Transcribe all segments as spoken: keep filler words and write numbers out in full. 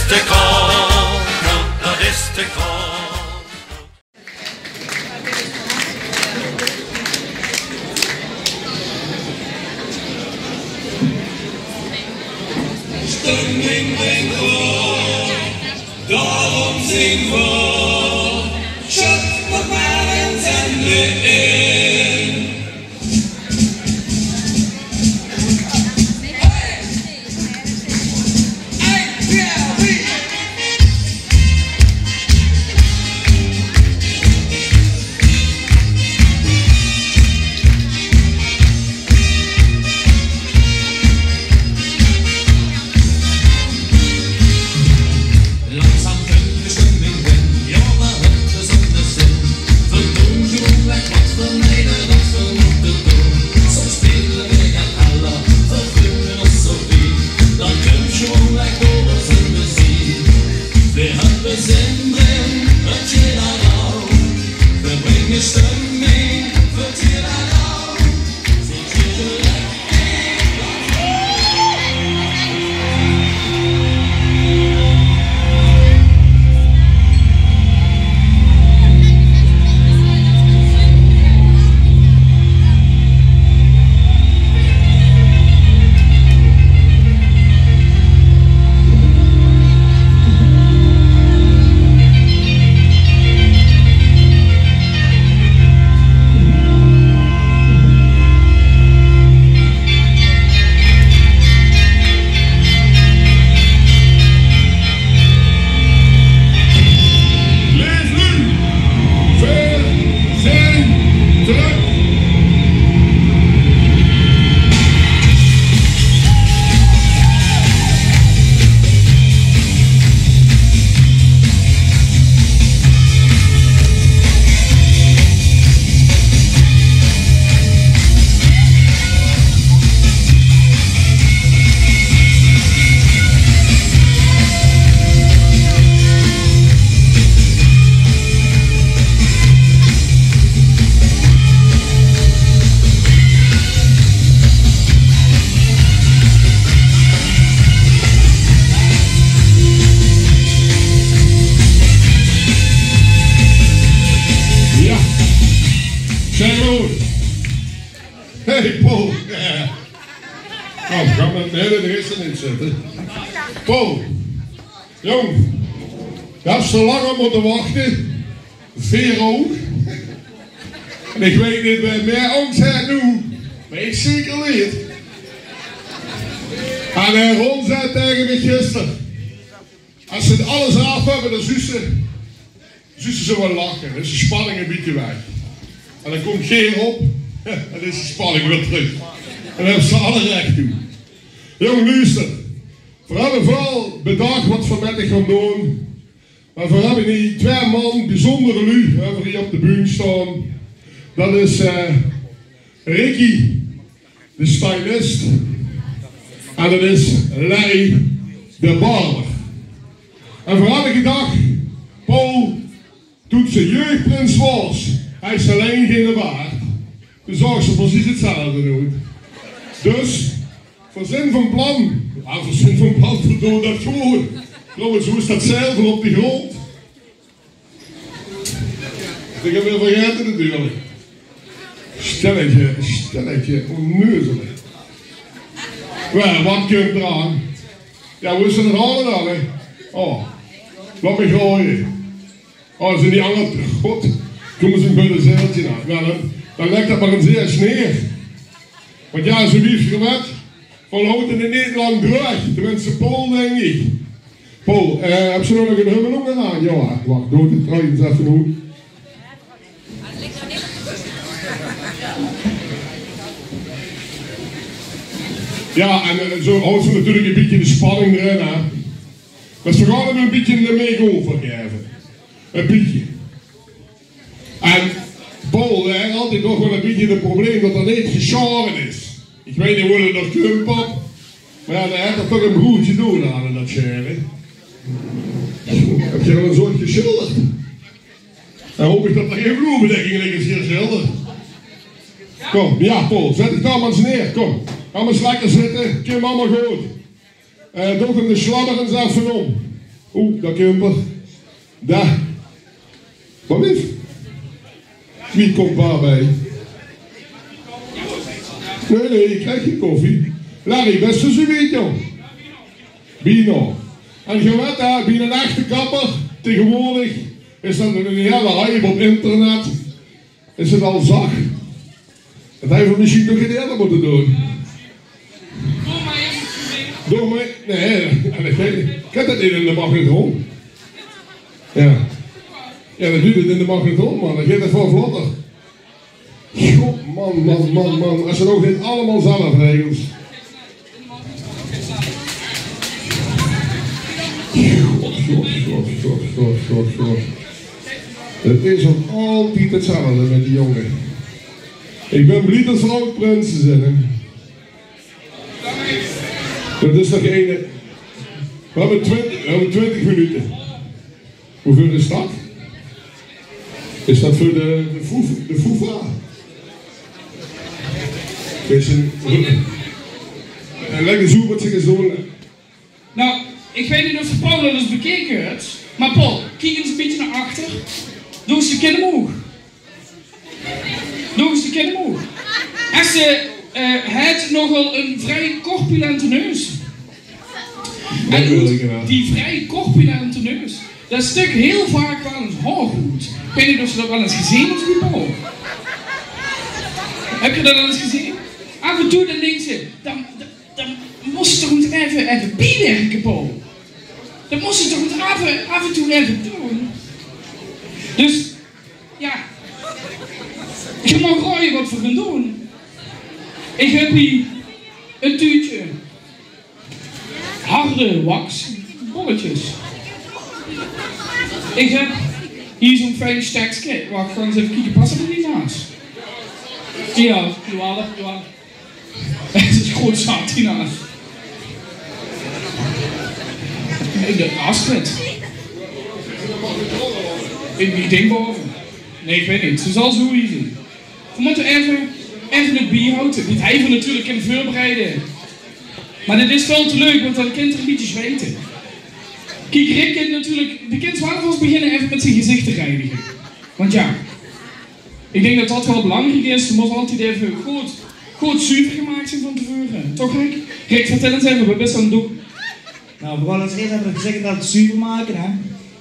Te koud, dat is te koud. Stemming brengt voor, daarom zing voor. Sjöp nog mer ein zender in. Langzaam kump de stemming in, jao, veer höbbe zóndig zin. Veer doon gewoonweg wat veer meine dat veer mótte doon. Soms speule veer get heller, veer veule ós zo fien. Dan kump gewoonweg door ózze meziek. Veer höbbe zin d'rin, vertèl dat ouch. Veer bringe stemming, vertèl dat ouch. Leef Luuj, veer zeen trök. Jao. Zeg, Roel. Hey, Paul. Jao. Noe, gaon v'r de hele rest in zitte. Paul. Jóng. Höbs te lang op mótte wachte? Veer ouch. En ich weit neet wae mieë angs haet noe, mer ich zeker neet. En, eh, Ron zag taenge mich gister: es ze alles aaf höbbe, dan zuus se, zuus se ze waal lache. Dan is de spanning e bietje weg. En dan kump Geer op, en dan is de spanning weer trök. En dao höbbe ze alle rech toe. Jóng, luuster. Veer höbbe veural bedach wat veer mit dich gaon doon. Mer veer höbbe hie twee man, biezunjere luuj, höbbe veer hie op de bühne staon. Dat is, eh, Ricky, de stylist. En dat is Larry, de barber. En veer höbbe gedach, Paul, toen se jeugprins waors, haws se allein geine baard. Toen zaogs se precies 'tzelfde oet. Dus, veer zeen van plan. Jao, veer zeen van plan, veer doon dat gewoon. Trouwens, wie is dat zeil veur op de grond? Ich höb 't weer vergaete natuurlik. Stelletje, stelletje onneuzele. Jao, wat kump d'r aan? Jao, wie is 't nog allemaol, hè? Oh, laot mich gooie. Oh, zeen die anger, god, kómme ze bie de zeiltje aan. Jao, dan, dan lèk dat mer ins ieërs neer. Want jao, zoe wie geer wet, veer haoje 't neet lang dreug. Tenminste, Paul, dink ich. Paul, eh, höbs se nog 'n hummelonger aan? Jao, wach, doot 't trouwens effe noe. Jao, en, eh, zoe haoje ze natuurlik e bietje de spanning d'rin, hè. Dus veer gaon 'm e bietje de make-over gaeve. E bietje. En Paul, hè, haet altied nog waal e bietje 't probleem dat 'r neet gesjaore is. Ich weit neet wo 't nog kump op. Mer jao, dao haet 'r toch e broertje doon aan in dat sjaore. Höb geer al ins get gesjilderd? Dan haop ich dat d'r gein bloemedekking ligke hie sjilder. Kóm, jao, Paul, zèt dich dao mer ins neer. Kóm, gaon mer ins lekker zitte. Kump allemaol good. Eh, doot 'm de sjlabber ins effe óm. Oeh, dao kump 'r. Dao. Wat blief? Wie kump daobie? Nae, nae, ich krieg gein koffie. Larry, bès se zoe wied, jóng? Bienao. En geer wèt, hè, bie 'nen echte kapper, taengewoordig is dat 'ne hiele hype op internet. Is 't al zach? Dat höbbe v'r mesjien toch gein ierder mótte doon. Doe mer, nae, en ich weit neet, ich höb dat neet in de magnetron. Jao. Jao, dat duit 't in de magnetron, man. Dan geit 't väöl vlotter. Jao, man, man, man, man. Es se 't ouch neet allemaol zelf regels. God, god, god, god, god, god, god. 't Is ouch altied 'tzelfde mit die jónge. Ich bön blie det v'r oud prinse zeen, hè. Det is toch eine. V'r höbbe twintig, v'r höbbe twintig minute. Woveur is dat? Is dat veur de, de foef-, de foefa? Is ein, en lekker zoe wat ze gezoon. Nou, ich weit neet of Paul al ins bekeke haet, mer Paul, kiek ins ein bietje nao achter. Doog ins de kin ómhoeg. Doog ins de kin ómhoeg. Hae, eh, haet nogal ein vrie corpulente neus. En good, die vrie corpulente neus, dao stik hiel vaak waal ins haor oet. Ich weit neet of se dat waal ins gezeen höbs bie Paul. Höb geer dat al ins gezeen? Aaf en toe dan dinks se, dan, dan, dan mós se toch ins effe, effe biewirke, Paul. Dat mós se toch ins effe, aaf en toe effe doon. Dus, jao. Geer maag raoje wat v'r gaon doon. Ich höb hie ein tuutje harde waxbolletjes. Ich höb hie zoe'n fijn stekske. Wach, gaon ins effe kieke. Pas op die naas. Jao, jawel, jawel. 't Is groot zat, die naas. In de Astrid. In die ding baove. Nae, ich weit neet. Ze zal zoe hie zeen. V'r mótte effe, effe 't biehawte. Dit höbbe v'r natuurlik kinne veurbereide. Mer dit is väöl te leuk, want dan kint 'r 'n bietje zweite. Kiek, Rick kint natuurlik, dae kint waal vast beginne effe mit zien gezich te reinige. Want jao, ich dink det det waal belangriek is. 't Mót altied effe good, good zuver gemaak zeen van te veure. Toch, Rick? Rick, vertèl ins effe, waat bès se aan 't doon? Nou, we willen als eerste even het gezicht inderdaad zuver maken, hè.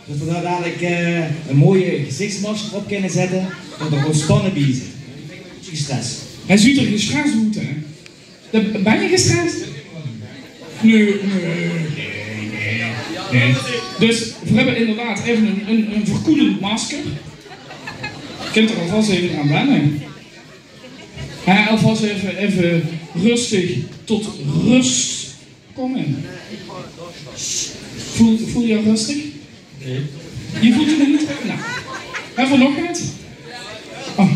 Zodat we daar dadelijk eh, een mooie gezichtsmasker op kunnen zetten. Dat er ontspannen bij zit. Beetje gestrest. Hae zuut d'r gestrest oet, hè? De, bön se gestrest? Nae, nae, nae, nae. Dus veer höbbe inderdaad effe ein, ein, ein verkoelend masker. Kint d'r alvas effe aan wenne. Hè, alvas effe, effe rustig tot rust kómme. Veul, veul se dich rustig? Nae. Doe veuls dich neet? Nou, höbbe v'r nog get? Oh.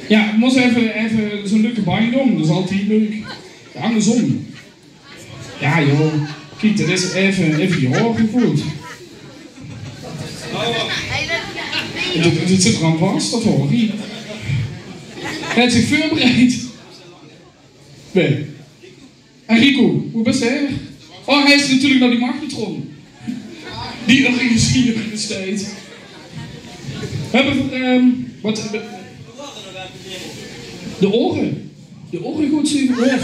Jao, ich mós effe, effe zoe'n leuke bandj óm. Det is altied leuk. Jao, angersóm. Jao, joh. Kiek, det is effe, effe die haore geveuld. Det, det zit d'r aan vas, det haor. Hae haet zich veurbereid. Nae. En Rico, wo bis se? Oh, hae is natuurlik nao die magnetron. Die örges hie steit. Höbbe v'r, ehm, waat, de aore? De aore good zuver.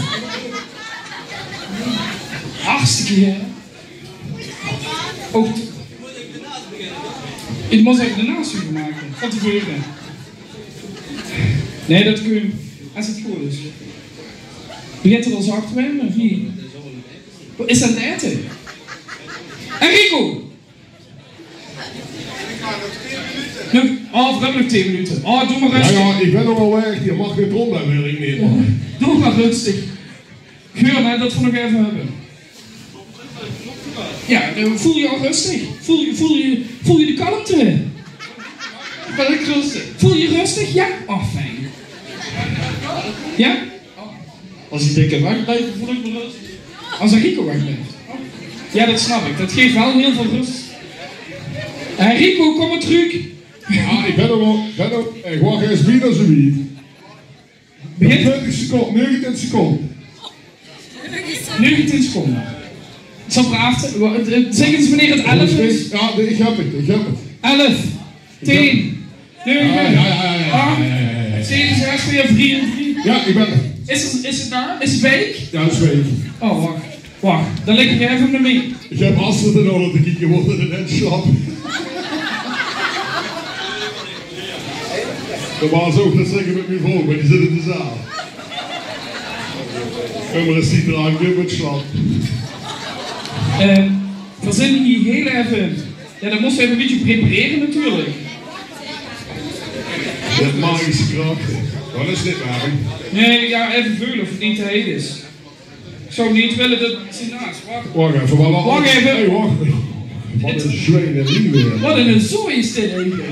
Hartstikke, hè? Ouch, ich mós effe de naas zuver make. Van te veure. Nae, det kump. Es 't good is. Begint 't al zach te wenne, of neet? Waat is aan 't aete? Enrico! Nog, oh, v'r höbbe nog tieën minute. Oh, doe mer rustig. Jao, jao, ich bön nog waal weg. Doe mer rustig. Geur mer det v'r nog effe höbbe. Jao, eh, veul dich al rustig? Veul, veul se, veul se de kalmte? Bön ich rustig? Veul se dich rustig? Jao? Oh, fijn. Jao? Es ich lekker wegblief, veul ich mich rustig. Es Rico wegblief? Jao, det snap ich. Det guf waal hiel väöl rös. Eh, Rico, kóm mer trök. Jao, ich bön d'r waal, bön d'r, ich wach ins bie det se wied. Begint? Twintig seconde, negentien seconde. Negentien seconde. Zo braaf. Zègk ins wienie 't elf is. Ja, ich höb 't, ich höb 't. Elf, tien, nege, ach, zeve, zes, vief, drie, drie. Ja, ich bön 't. Is 't, is 't dao? Is 't waek? Ja, is waek. Oh, wach. Wach, dan lik ich effe nao mien. Ich höb Astrid in de oore te kieke, woort 't net slap. Normaal zou ich det zègke mit mien vrouw, mer die zit in de zaal. Ummer is die drank weer mit slap. Ehm, veer zeen hie hiel effe. Ja, dan mós se effe e bietje preparere natuurlik. De magische krach. Waat is dit noe? Nae, ja, effe veule of 't neet te heit is. Ich zou neet wille det ze naast. Wach. Wach effe, wach, wach. Wach effe. Hey, wach. Waat ein zwijnerie weer. Waat ein zooi is dit eigelik.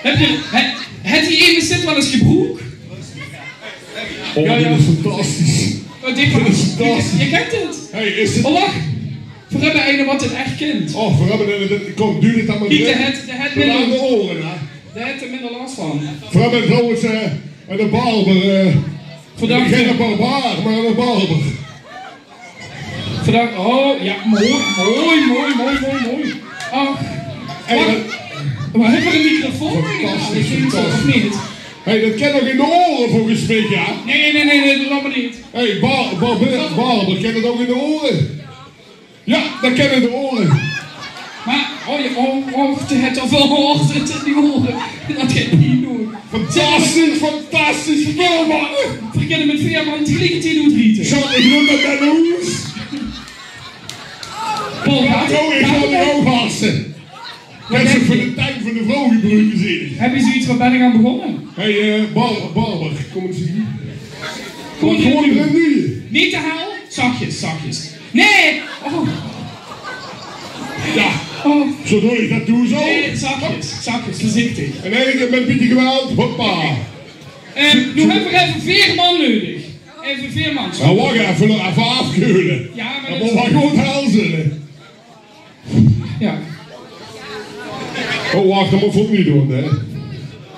Höb geer, hè, höb geer hie in de stad waal ins gebroek? Oh, ja, dit is fantastisch. Oh, dit is fantastisch. Geer kènt 't? Hey, is 't... Oh, wach. Veer höbbe eine waat 't ech kènt. Oh, veer höbbe eine, det kump dudelik aan... Kiek, dae haet, dae haet minder, aan de oore, hè? Dae haet d'r minder las van. Veer höbbe trouwens, eh, eine barber, eh, Vandaag, geine barbaar, mer eine barber. Vandaag, oh, ja, mooi, mooi, mooi. Ach, hey, wach. Waat höbbe veer, eine microfoon? Fantastisch, ich dink 't fantastisch. Of neet? Hey, det kènt ouch in de oore volges mich, ja? Nae, nae, nae, nae, det laot mer neet. Hey, bar-, barbe-, barber, kènt 't ouch in de oore? Ja, det kènt in de oore. Mer, oh, ja, oh, oh, dae haet al väöl haor zitte in die oore. Det geit neet door. Fantastisch, fantastisch, geweldig. Veer kènne mit veer man tegelieketied oetriete. Zo, ich wil det bie de hoes. Paul, ja, oh, ich wil die ouch wasse. Höbs se veur de tang van de vrouw gebroek gezeen? Höbs se zoeiets, waat bön ich aan begós? Hey, eh, bar-, barber, kóm ins hie. Kóm ins hie. Neet te hel. Zachjes, zachjes. Nae! Oh. Ja. Oh. Zo doon ich det, doe zo. Nae, zachjes, zachjes, veurzichtig. En eigelik mit e bietje geweld, hoppa. Eh, noe höbbe veer effe veer man nudig. Effe veer man. Ja, wach effe, effe aafkeule. Ja, mer det mót waal good hel zeen. Ja. Oh, wach, det mót ich neet doon, hè?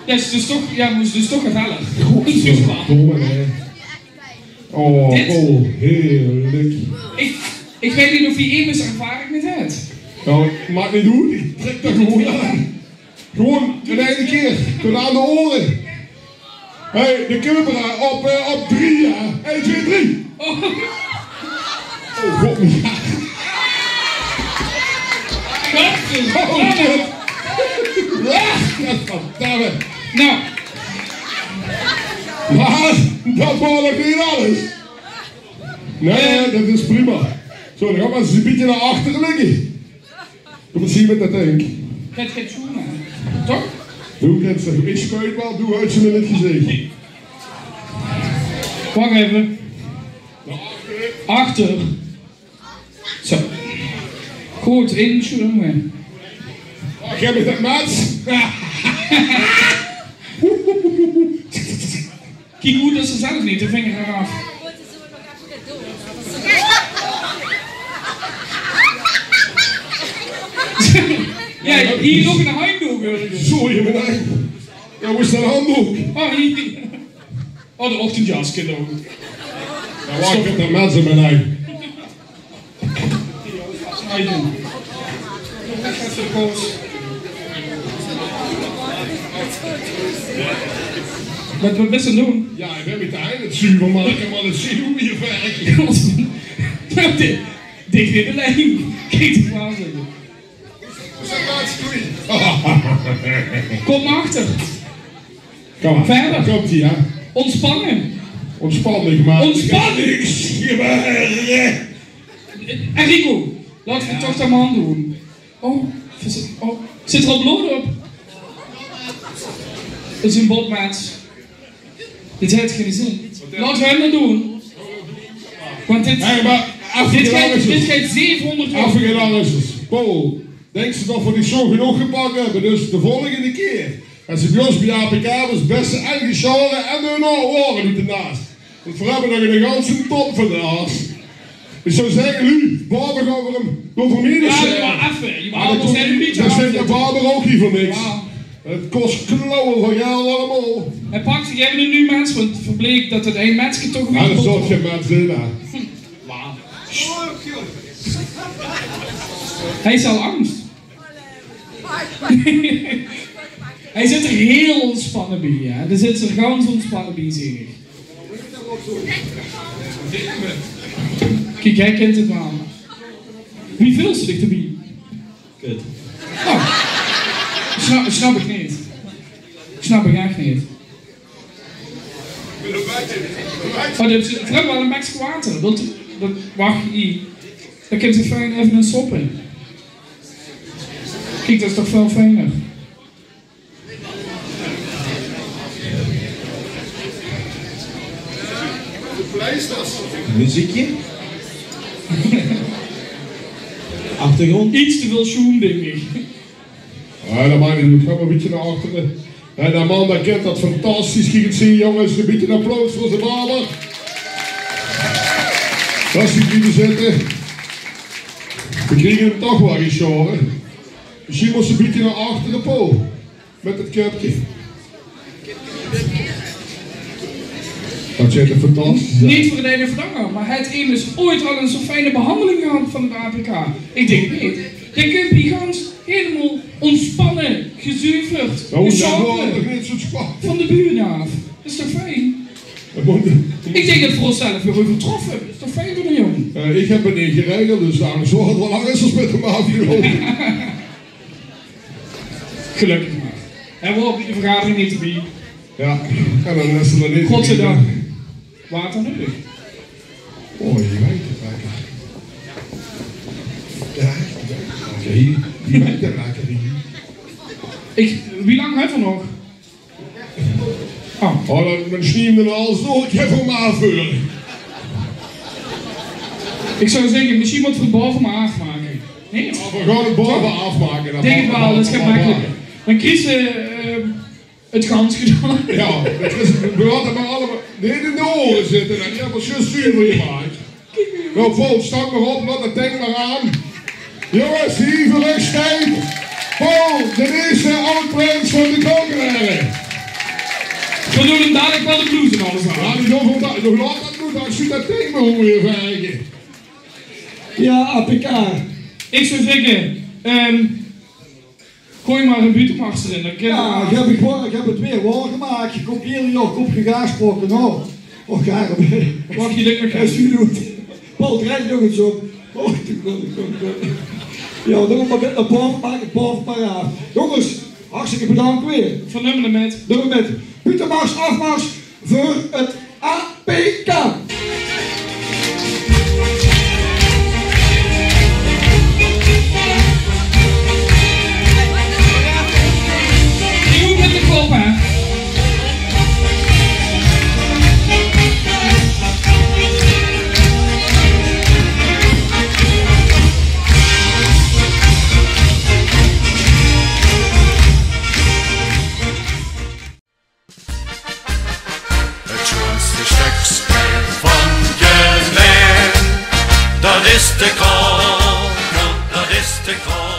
Ja, is dus toch, ja, mós dus toch gevaarlik. Godverdomme, hè. Oh, dit? Oh, heerlik. Ich, ich weit neet of hie emes ervaring mit haet. Nou, maak neet oet, ich trèk det gewoon aan. Gewoon in eine kier, tot aan de oore. Hey, de camera op, eh, op drie, ja. Ein, twee, drie. Oh. Oh, god, ja. Oh, god. Ja, godverdamme. Nou. Mer det waas nog neet alles. Nae, det is prima. Zo, dan gaon v'r ins e bietje nao achter ligke. Doe mós hie mit det dink. Det geit zoe, hè? Toch? Doe kèns 't. Ich spuit waal, doe huis se 'm in 't gezich. Wach effe. Achter. Zo. Good, in, zoe, hè. Wach, höb ich det, maat? Kiek good det se zelf neet de vinger d'raaf. Ja, hie nog ein handdook örges. Zo, je bent eind. Ja, wo is det handdook? Oh, hie. Oh, de ochtendjas, kinder. Ja, wach, ich höb de minse mit eind. Waat, waat bös se aan 't doon? Ja, ich bön mit de ein aan 't zuver make, mer det zeen v'r hie verder. Dich neet allein. Kiek, die glazen. Kóm achter. Kóm mer. Verder. Kump-ie, ja. Ontspanning. Ontspanning, man. Ontspanning. Niks gebeure. Enrico, laot v'r 't toch de man doon. Oh, veer zit-, oh, zit d'r al blood op? Det is ein botmens. Dit haet geine zin. Laot 'm det doon. Want dit, hey, mer dit geit, dit geit zevehóngerd euro. Effe get angers. Paul, dinks se det v'r dich zo genóg gepak höbbe? Dus de volgende kier, es se bie ós bie A P K bös, bös se en gesjaore en de waore oet de naas. Want veer höbbe nog eine ganse top veur de aas. Ich zou zègke, luuj, Barber gaon v'r 'm, gaon v'r 'm neet... Ja, mer effe. Jao, mer dao kump, dao steit de Barber ouch hie veur niks. Ja. Het kos klauwe van geld allemaol. Hae pak zich effe ein nuuj mens, want 't bleek det 't ein menske toch... Ja, det zal gein mens zeen, hè. Wauw. Hae is al angs. Hae zit d'r hiel ontspanne bie, hè. Dae zit d'r gans ontspanne bie, zeen ich. Kiek, hae kint 't waal. Wie veuls se dich d'rbie? Kut. Oh. Sna-, snap ich neet. Snap ich ech neet. Oh, dit is veural waal e bekske water. Wilt, dat, wach, hie. Dan kint ze fijn effe ein sop. Kiek, dat is toch väöl fijner. Muziekje? Achtergrond? Iets te väöl sjoem, dink ich. Jao, dat maak neet oet. Gaon mer e bietje nao achteren. En dae man, dae kint dat fantastisch. Kiek ins hie, jónges. E bietje applaus veur ze, Baber. Rustig blieve zitte. Veer kriege 'm toch waal ins, huur. Mesjien mós se e bietje nao achteren, Paul. Mit 't köpke. Dat zit d'r fantastisch oet. Neet veur 't ein of 't anger, mer haet emes ooit al ein zoe'n fijne behanjeling gehad van 't A P K? Ich dink 't neet. Dae kump hie gans hielemaol ontspanne, gezuuverd, gezaope van de bühne aaf. Dat is toch fijn? Ich dink dat v'r ós zelf weer euvertroffe. Dat is toch fijn veur de jóng? Eh, ich höb 't neet geregeld, dus daorum zal 't waal angers mit 'm aafgeloupe. Gelökkig mer. Hae waor bie de vergadering neet d'rbie. Jao, en dan is 'r d'r neet bie. Godzijdank. Water neudig. Oh, die ruuk lekker. Jao, die ruuk lekker. Hie, die ruuk lekker, hie. Ich, wie lang höbbe v'r nog? Oh. Oh, dan, dan snij 'm d'r hals door. Ich höb 'm aafveur. Ich zou zègke, mesjien mótte v'r 't baove mer aafmake. Nae? Jao, v'r gaon 't baove aafmake. Dink 't waal, dat is gemakkelijker. Dan kriegs se, eh, 't gans gedaon. Jao, 't is, v'r höbbe 't mer allemaol. Nae, in de ore zitte, dan höbbe v'r zjus zuver gemaak. Noe, Paul, stank mer op, laot dat dink mer aan. Jónges, hie veur uch steit Paul, de ierste aod-prins van de Kalkenaere. V'r doon 'm dalik waal de bloes en alles aan. Jao, die doon v'r dat, nog laot dat noe, dan zuut dat dink mer hoe weer vege. Jao, A P K. Ich zou zègke, ehm, gooi mer 'ne buuttemars d'rin, dan kin... Jao, ich höb 't waor, ich höb 't weer waor gemaak. Gekopieerd, jao, kop gegaasprokke, noe. Och, gaar. Wach, hie ligk nog ein. Paul, draai nog ins op. Oh, kom, kom, kom. Jao, dan mót mer mit nao bove, maak 't baove mer aaf. Jónges, hartstikke bedank weer. V'r numme 'm mit. Numme 'm mit. Buuttemars, aafmars. Veur 't A P K. Die mót mit de kop, hè? Het schoonste stökske van Gelaen, dat is de Krocht, dat is de Krocht.